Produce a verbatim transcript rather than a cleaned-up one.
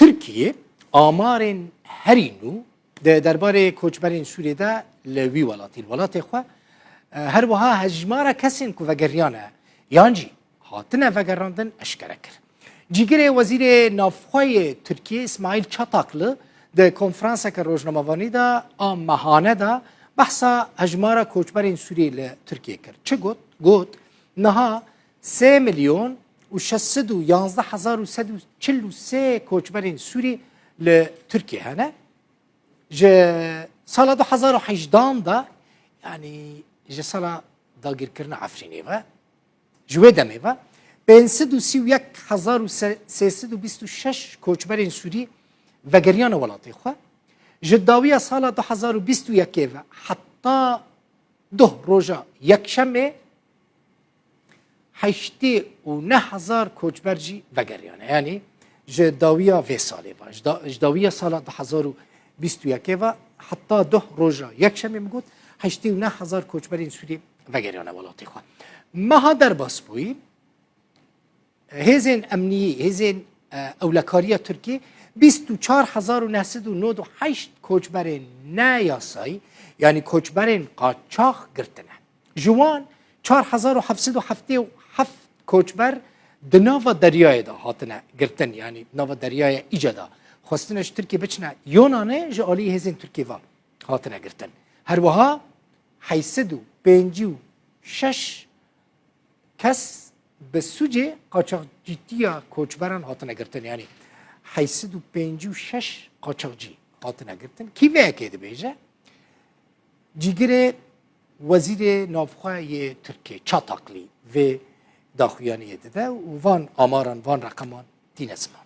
Tirkiye amarên herî nû di derbarê koçberên Sûriyê de li wî welatî, li welatê xwe, e, her wiha hejmara kesên ku vegeriyane yan jî hatine vegerandin eşkere kir. Cîgirê Wezîrê Navxwe yê Tirkiyê Îsmaîl Çataklı di konferanseke rojnamevanî de a mehane de behsa hejmara koçberên Sûriyê li Tirkiyê kir. Çi got? Got, niha sê milyon û şeş sed û yanzdeh hezar û sed û çil û sê koçberên Sûrî li Tirkiyê hene. Ji sala du hezar û hejdan de, yanî ji sala dagirkirina Efrînê ve, ji wê demê ve, pênc sed û sî û yek hezar û sê sed û bîst û şeş koçberên Sûrî vegeriyane welatê xwe. Ji dawiya sala du hezar û bîst û yekê ve heta duh roja yekşemê heştê û neh hezar koçber jî vegeriyane. Yanî ji dawiya vê salê ve, ji da-, ji dawiya sala du hezar û bîst û yekê ve heta duh roja yekşemê min got, heştê û neh hezar koçberên Sûrî vegeriyane welatê xwe. Meha derbas bûyî, hêzên emniyî, hêzên, e, ewlekariya Tirkiyê bîst û çar hezar û neh sed û nod û heşt koçberên neyasayî, yanî koçberên qaçax girtine. Ji wan çar hezar û heft sed û heftê û heft koçber di nava deryayê de hatine girtin, yanî nava deryaya îce de xwestine ji Tirkiyê biçine Yunanê, ji alî hêzên Tirkiyê ve hatine girtin. Her wiha heyt sed û pêncî û şeş kes bi sûcê qaçaxcîtiya koçberan hatine girtin. Yanî heyt sed û pêncî û şeş qaçaxcî hatine girtin. Kî vê yekê dibêje? Cîgirê Wezîrê Navxwe yê Tirkiyê Çataklı vê daxuyaniyê dide û van amaran, van reqeman tîne ziman.